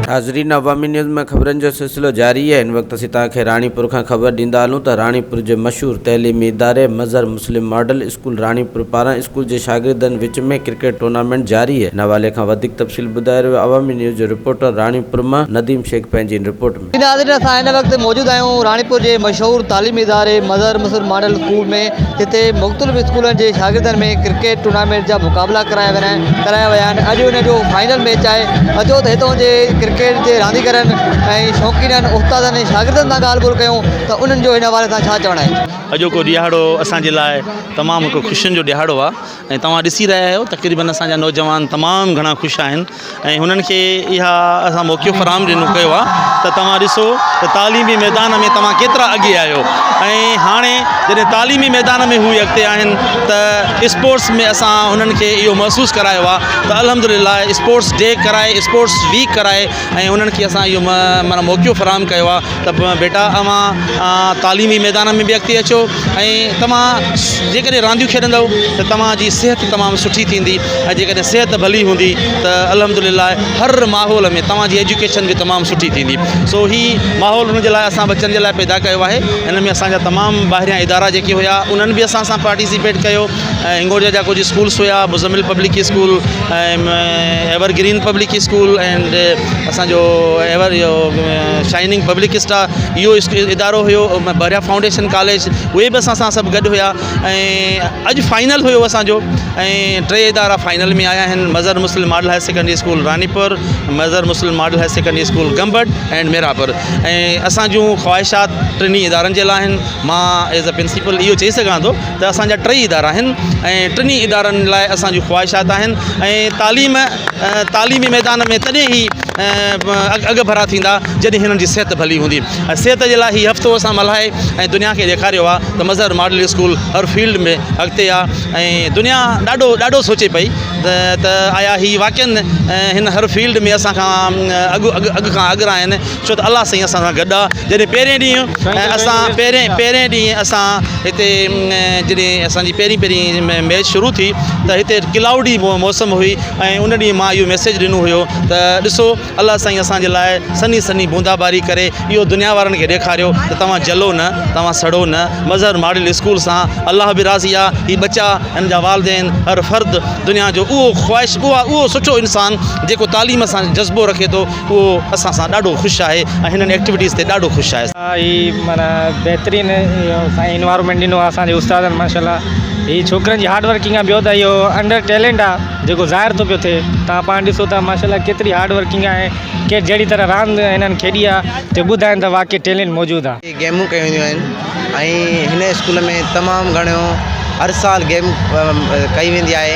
ناظرين عوامي نيوز ۾ خبرن جو سلسلو جاري آهي هن وقت اسين توهان کي راڻيپور کان خبر ڏيندا هلون ته راڻيپور جي مشهور تعليمي اداري مظهر مسلم ماڊل اسڪول راڻيپور پاران اسڪول جي شاگردن وچ ۾ ڪرڪيٽ ٽورنامينٽ جاري آهي ان حوالي کان وڌيڪ تفصيل ٻڌائي رهيو عوامي نيوز جو رپورٽر راڻيپور مان نديم شيخ پنهنجي هن رپورٽ ۾. جي ناظرين اسان هن وقت موجود آهيون راڻيپور جي مشهور تعليمي اداري مظهر مسلم ماڊل اسڪول ۾ جتي مختلف اسڪولن جي شاگردن ۾ ڪرڪيٽ ٽورنامينٽ جا مقابلا ڪرايا ويا آهن ڪرايا ويا آهن اڄ ان جو فائنل ميچ آهي اچو ته هتان جي ڪرڪيٽ جي رانديگرن ۽ شوقينن استادن ۽ شاگردن سان ڳالهه ٻولهه ڪيون ته انهن جو هن حوالي سان ڇا چوڻ آهي. اڄوڪو ڏهاڙو اسان جي لاء تمام هڪ خوشين جو ڏهاڙو آهي ۽ توهان ڏسي رهيا آهيو تقريبن اسان جا نوجوان تمام گهڻا خوش آهن ۽ هنن کي اها اسان موقعو فراهم ڏنو ڪيو آهي ته توهان ڏسو ته تعليمي ميدان ۾ توهان ڪيترا اڳي آهيو ۽ هاڻي جڏهن تعليمي ميدان ۾ هو اڳتي آهن ته اسپورٽس ۾ اسان هنن کي اهو محسوس ڪرايو آهي ته الحمد لله اسپورٽس ڊي ڪرائي اسپورٽس ويڪ ڪرائي ۽ انهن کي اسان اهو معنيٰ موقعو فراهم ڪيو آهي ته بيٽا اوهان تعليمي ميدان ۾ به اڳتي اچو ۽ توهان جيڪڏهن رانديون کيڏندؤ ته توهان جي صحت تمام سٺي ٿيندي ۽ جيڪڏهن صحت ڀلي هوندي ته الحمد لله هر ماحول ۾ توهان جي ايجوڪيشن به تمام سٺي ٿيندي سو هي ماحول ان جي لاء اسان بچن جي لاء پيدا ڪيو آهي هن ۾ اسانجا تمام ٻاهريان ادارا جيڪي هيا انهن به اسان سان پارٽيسپيٽ ڪيو ۽ هنگورجا جا ڪجهه اسڪولس هيا Muzammil public school ۽ evergreen public school and اسانجو ايور اهو شائننگ پبلڪ اسٽا اهو ادارو هيو بحريا فائونڊيشن ڪاليج اهي به اسان سان سڀ گڏ هيا ۽ اڄ فائنل هيو اسانجو ۽ ٽي ادارا فائنل ۾ آيا آهن Mazhar Muslim model higher secondary school Ranipur Mazhar Muslim model higher secondary school Gambat and Mehrapur ۽ اسانجون خواهشات ٽنهي ادارن جي لاء آهن مان ايز اي پرنسپل اهو چئي سگهان ٿو ته اسان جا ٽئي ادارا آهن ۽ ٽنهي ادارن لاء اسان جون خواهشات آهن ۽ تعليم تعليمي ميدان ۾ تڏهن ئي اڳ ڀرا ٿيندا جڏهن هنن جي صحت ڀلي هوندي ۽ صحت جي لاء هي هفتو اسان ملهائي ۽ دنيا کي ڏيکاريو آهي ته مظهر ماڊل اسڪول هر فيلڊ ۾ اڳتي آهي ۽ دنيا ڏاڍو ڏاڍو سوچي پئي ته آيا هي واقعن هن هر فيلڊ ۾ اسان کان اڳ اڳ اڳ کان اڳرا آهن ڇو ته الله سائين اسان سان گڏ آ جڏهن پهرين ڏينهن اسان پهرين پهرين ڏينهن اسان هتي جڏهن اسان جي پهرين پهرين ميچ شروع ٿي ته هتي ڪلائوڊي موسم هئي ۽ ان ڏينهن مان اهو ميسيج ڏنو هيو ته ڏسو الله سائين اسان جي لاء سنهي سنهي بوندا باري ڪري اهو دنيا وارن کي ڏيکاريو ته توهان جلو نه توهان سڙو نه مظهر ماڊل اسڪول سان الله به راضي آ هي ٻچا هن جا والدين هر فرد دنيا جو اهو خواهش اها اهو سٺو انسان جيڪو تعليم سان جذبو رکي ٿو اهو اسان سان ڏاڍو خوش آهي ۽ هنن ايڪٽيوٽيز تي ڏاڍو خوش آهي. هي معنيٰ بهترين اهو سائين انوائرمينٽ ڏنو آهي اسان جي استادن ماشاء الله هي ڇوڪرن جي هارڊ ورڪنگ آهي ٻيو ته اهو انڊر ٽيلنٽ آهي جيڪو ظاهر ٿو پيو ٿئي توهان پاڻ ڏسو ٿا ماشاء الله ڪيتري هارڊ ورڪنگ آهي ڪي جهڙي طرح راند هنن کيڏي آهي ته ٻڌائين ته واقعي ٽيلنٽ موجود آهي. گيمون ڪيون وينديون آهن ۽ هن اسڪول ۾ تمام گهڻو هر سال گيم ڪئي ويندي آهي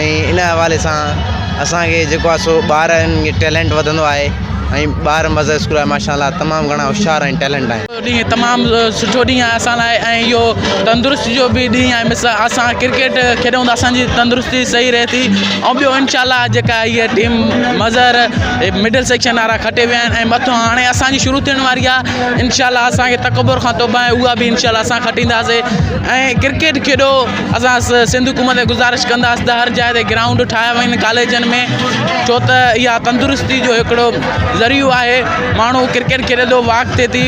۽ ان حوالي سان اسانکي جيڪو آهي سو ٻارن کي ٽيلنٽ وڌندو آهي ۽ ٻار مظهر اسڪول جا ماشاء الله تمام گهڻا هوشيار ۽ ٽيلنٽ آهن. ڏينهن تمام سٺو ڏينهن آهي اسان لاء ۽ اهو تندرستي جو به ڏينهن آهي مثال اسان ڪرڪيٽ کيڏون ته اسانجي تندرستي صحيح رهي ٿي ۽ ٻيو انشاء الله جيڪا هيء ٽيم مظهر مڊل سيڪشن وارا کٽي ويا آهن ۽ مٿو هاڻي اسانجي شروع ٿيڻ واري آهي انشاء الله اسانکي تڪبر کان توبه آهي اها به انشاء الله اسان کٽينداسي ۽ ڪرڪيٽ کيڏو اسان سنڌ حڪومت کي گذارش ڪنداسين ته هر جاء تي گرائونڊ ٺاهيا وڃن ڪاليجن ۾ ڇو ته اها تندرستي جو هڪڙو ذريعو آهي ماڻهو ڪرڪيٽ کيڏي ٿو واڪ ٿئي ٿي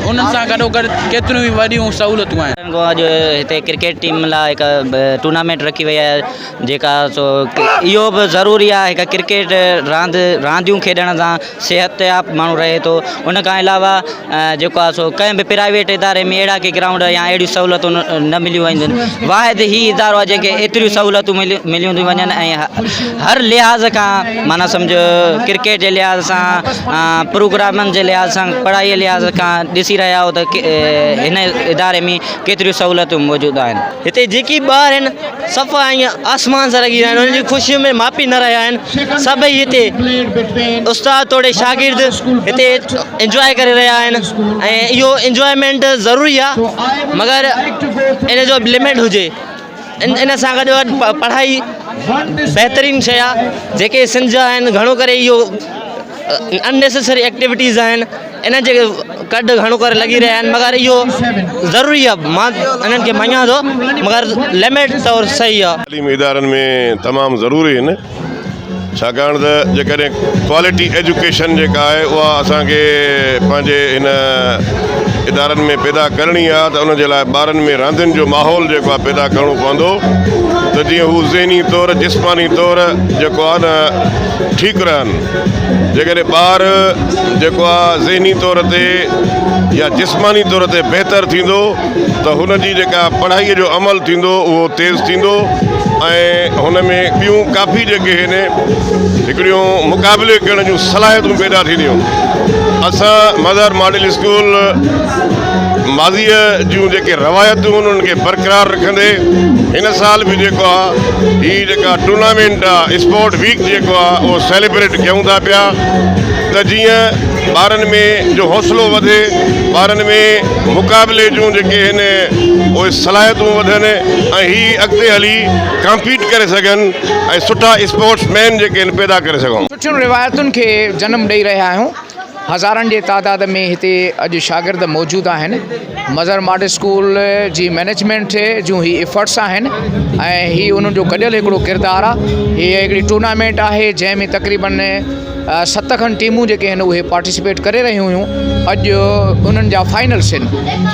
انهن سان گڏو گڏ ڪيتريون ئي وڏيون سهولتون آهن. اڄ هتي ڪرڪيٽ ٽيم لاء هڪ ٽورنامينٽ رکي وئي آهي جيڪا سو اهو به ضروري آهي هڪ ڪرڪيٽ راند رانديون کيڏڻ سان صحتياب ماڻهو رهي ٿو ان کان علاوه جيڪو آهي سو ڪنهن به پرائيويٽ اداري ۾ اهڙا ڪي گرائونڊ يا اهڙيون سهولتون نه مليون وينديون آهن واحد هي ادارو آهي جنهن کي ايتريون سهولتون مليون مليون ٿيون وڃن ۽ هر لحاظ کان معنيٰ سمجهه ڪرڪيٽ جي لحاظ سان پروگرامن جي لحاظ سان پڙهائي جي لحاظ کان ڏسي رهيا آهيو ته هن اداري ۾ ڪيتريون سهولتون موجود آهن. هتي جيڪي ٻار آهن صفا ائين آسمان سان لڳي ويا آهن انهن جي خوشين ۾ ماپي نه رهيا آهن سڀئي هتي استاد توڙي شاگرد هتي انجواء ڪري رهيا آهن ۽ اهو انجوائمينٽ ضروري آهي مگر ان جو به لمٽ هجي ان سان گڏو گڏ پڙهائي بهترين شيء آهي جيڪي سنڌ جا آهن گهڻو ڪري اهو ان نيسيسري ايڪٽيوٽيز آهن ان جي ڪڍ گهڻو ڪري لڳي رهيا آهن مگر اهو ضروري آهي مان انهن کي مڃان ٿو مگر لمٽ طور صحيح آهي. تعليمي ادارن ۾ تمام ضروري آهن. ڇاڪاڻ ته جيڪڏهن ڪوالٽي ايجوڪيشن جيڪا آهي اها اسان کي پنهنجي هن ادارن ۾ پيدا ڪرڻي آهي ته ان جي لاء ٻارن ۾ راندين جو ماحول جيڪو آهي پيدا ڪرڻو پوندو ته جيئن هو ذهني طور جسماني طور جيڪو آهي نه ٺيڪ رهن جيڪڏهن ٻار جيڪو آهي ذهني طور تي يا جسماني طور تي بهتر ٿيندو ته هن جي جيڪا پڙهائيء جو عمل ٿيندو اهو تيز ٿيندو ۽ هن ۾ ٻيون ڪافي جيڪي هن هڪڙيون مقابلي ڪرڻ جون صلاحيتون پيدا ٿينديون. اسان مظهر ماڊل اسڪول ماضيء جون جيڪي روايتون آهن انهن کي برقرار رکندي هن سال به جيڪو آهي هي جيڪا ٽورنامينٽ آهي اسپورٽ ويڪ جيڪو آهي اهو سيليبريٽ ڪيون ٿا پيا ته جيئن ٻارن ۾ جو حوصلو وڌي ٻارن ۾ مقابلي جون جيڪي آهن اهي صلاحيتون وڌن ۽ هي اڳتي هلي ڪامپيٽ ڪري سگهن ۽ سٺا اسپورٽس مين جيڪي آهن پيدا ڪري سگهون. سٺين روايتن کي جنم ڏئي رهيا آهيون هزارن جي تعداد ۾ هتي اڄ شاگرد موجود آهن مظهر ماڊل اسڪول جي مئنيجمينٽ جون هي افرٽس آهن ۽ هي انهن جو گڏيل هڪڙو ڪردار آهي هي هڪڙي ٽورنامينٽ آهي جنهن ۾ تقريبن ست کن ٽيمون جيڪي آهن اهي پارٽيسپيٽ ڪري رهيون هيون اڄ انهن جا فائنلس آهن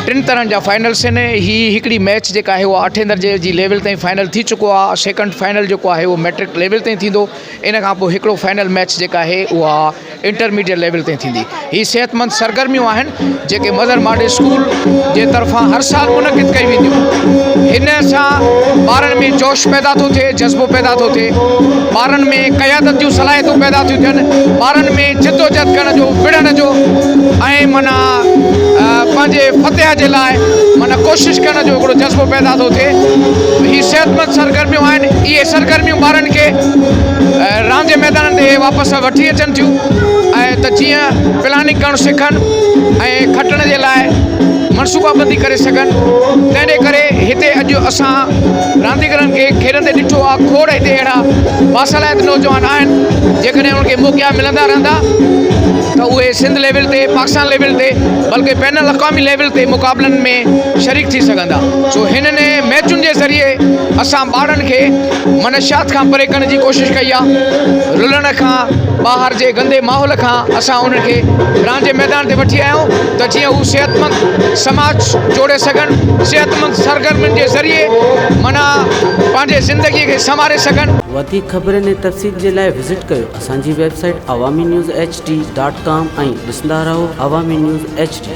ٽن طرحن جا فائنلس آهن هي هڪڙي ميچ جيڪا آهي اها اٺين درجي جي ليول تائين فائنل ٿي چڪو آهي سيڪنڊ فائنل جيڪو آهي اهو ميٽرڪ ليول تائين ٿيندو ان کان پوء هڪڙو فائنل ميچ جيڪا آهي اها انٽرميڊيٽ ليول تائين ٿيندي هي صحتمند سرگرميون آهن جيڪي مظهر ماڊل اسڪول جي طرفان هر سال منعقد ڪئي وينديون هن سان ٻارن ۾ جوش پيدا ٿو ٿئي جذبو پيدا ٿو ٿئي ٻارن ۾ قيادت جون صلاحيتون پيدا ٿيون ٿين ٻارن ۾ جدوجهد ڪرڻ جو وڙهڻ جو ۽ معنيٰ پنهنجي فتح جي لاء معنيٰ ڪوشش ڪرڻ جو هڪڙو جذبو پيدا ٿو ٿئي هي صحتمند سرگرميون آهن اهي سرگرميون ٻارن کي راند جي ميدانن تي واپس وٺي اچن ٿيون ۽ ته جيئن پلاننگ ڪرڻ سکن ۽ کٽڻ جي لاء منصوبابندي ڪري سگهن تنهن جي ڪري هتي اڄ اسان رانديگرن کي کيڏندي ڏٺو آهي کوڙ هتي اهڙا باصلاحيت نوجوان آهن جيڪڏهن انهن کي موقعا ملندا رهندا ته اهي سنڌ ليول تي پاڪستان ليول تي بلڪه بين الاقوامي ليول تي مقابلن ۾ شريڪ ٿي سگهندا سو هنن ميچن جي ذريعي اسان ٻارن کي منشيات کان پري ڪرڻ جي ڪوشش ڪئي آهي رلڻ کان ٻاهر جي گندي ماحول کان اسان انهن کي راند جي ميدان تي وٺي آيا آهيون ته جيئن هو صحتمند سماج جوڙي سگهن صحتمند سرگرمين جي ذريعي معنيٰ پنهنجي زندگي کي سنواري سگهن. وڌيڪ خبرن ۽ تفصيل جي لاء وزٽ ڪيو اسان جي website Awami news H D dot com ۽ ڏسندا رهو عوامي نيوز ايڇ ڊي.